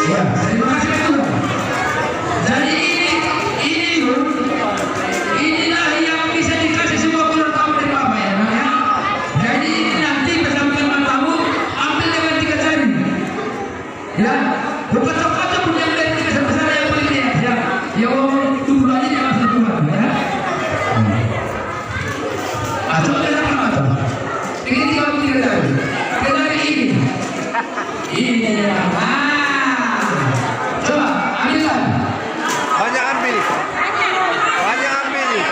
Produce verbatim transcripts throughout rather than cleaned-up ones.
Ya, terima kasih, Tuhan. Jadi ini, ini, inilah yang bisa dikasih semua keluar kamu dari Bapak, ya, Nak, ya. Jadi ini nanti pesan-pesan kamu ambil dengan tiga jari. Ya, bukan coklat pun yang dari tiga besar yang paling lihat, ya. Ya, wong tubuh aja dia masih kuat, ya. Hmm. Atau dia apa tuh? Ini tiga puluh tiga tahun. Kenari ini. Ini dia. Ah. Coba, ambilkan. Banyakan pilih. Banyakan pilih.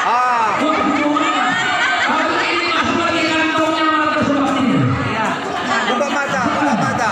Ah. Tuh, tuh. Kalau ini masuk lagi kantongnya malah tersuap ini. Buka mata, buka mata.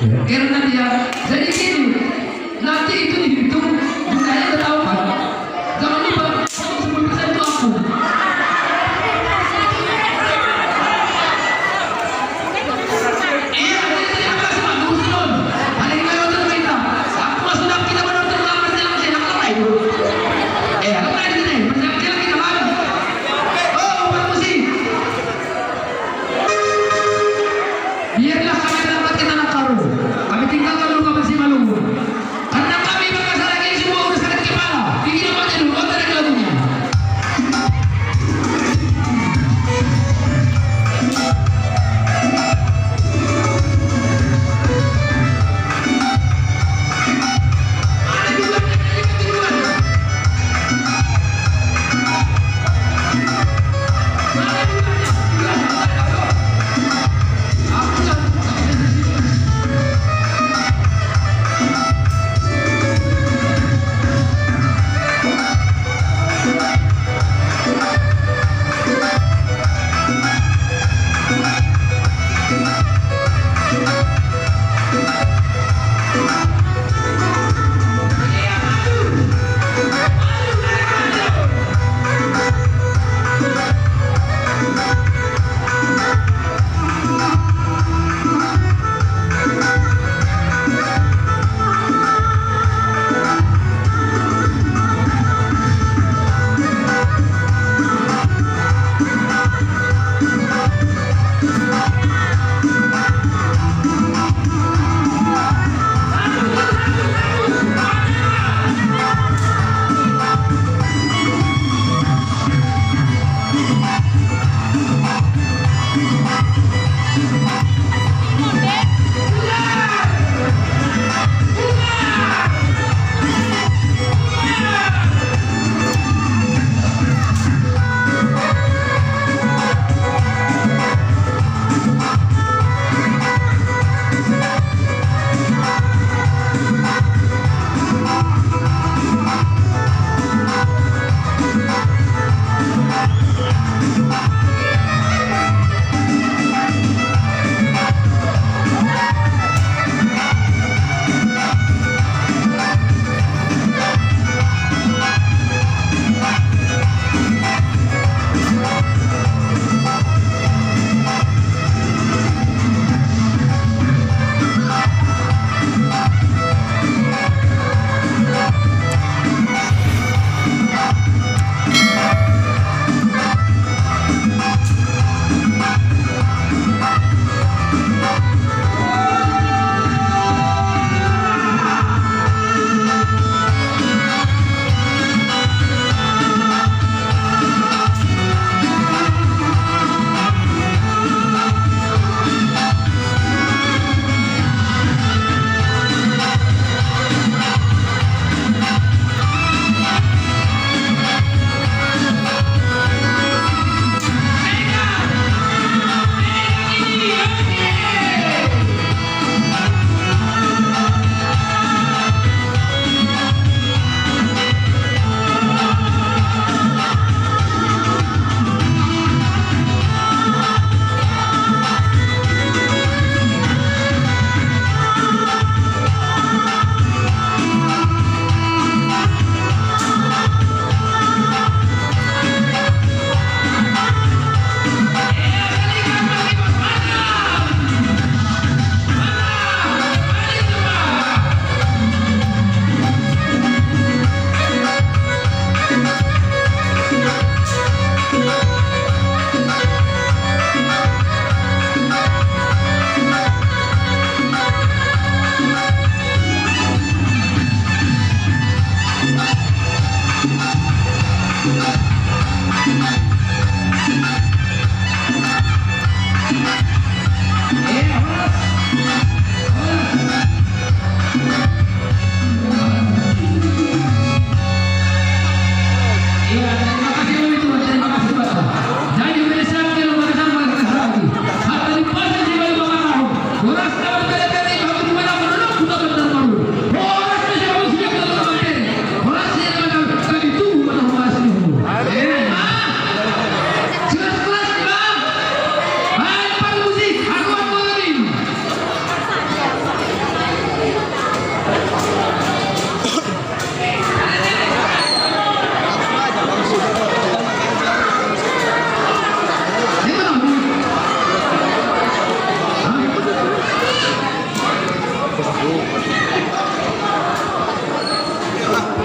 Karena dia, jadi gini, nanti itu dihitung budaya Betawi, kan? Jangan lupa, sepuluh persen itu aku. Iya, jadi apa sih, Pak? Lurus dulu. Ada yang lain untuk minta. Aku masuk dalam kita benar-benar dalam perjalanan sehat, apa itu? Eh, apa itu nih? Perjalanan sehat kita, Bang. Oh, Pak Musi. Biarlah kami dapat kita nakal. Kami tinggalkan dulu Bapak Sima.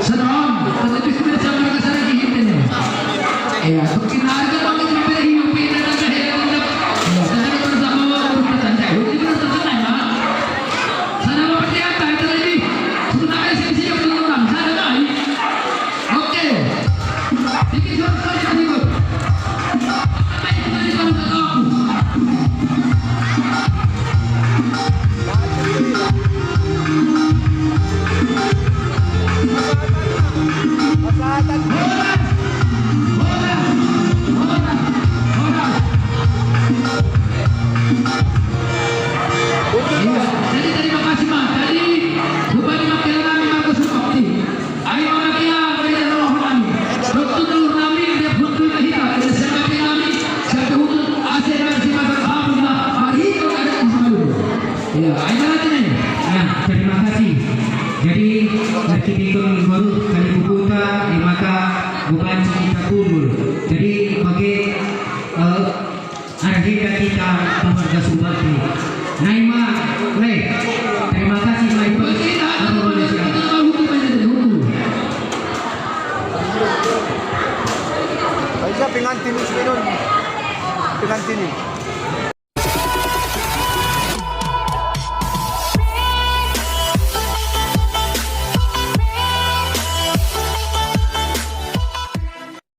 Senang, tetapi sudah sama dengan saya di Hinten. Ya, mungkin harga bangun memberi hidup ini dan saya tetap. Ya, saya tetap sama waktu pertanyaan. Ini benar terkenal, Pak. Sana mau percaya, tak terlebih. Sebenarnya saya siap dengan orang. Sana, Pak. Oke. Bikin suara saja berikut. Apa itu tadi kalau kata aku? Horas! Horas! Horas! Horas! Iya, jadi terima kasih, Mas. Jadi, rupanya makin lama Markus Lupakti. Ayo, anak ya, beri dan roh nami. Rukun telur nami, dia pun terima kita. Kita siapa yang nami, siapa untuk asal dan si makan, alhamdulillah, mari kita ada di sini dulu. Ya, ayo, anak ini. Nah, terima kasih. Jadi, erkiteken guru kali kubuta, di maka bukan kita kubur. Jadi, bagi, eh, Arhita kita keluarga Subakti. Naima, le. Terima kasih, Mai. Apa boleh siap? Aisyah, pengantin, pengantin.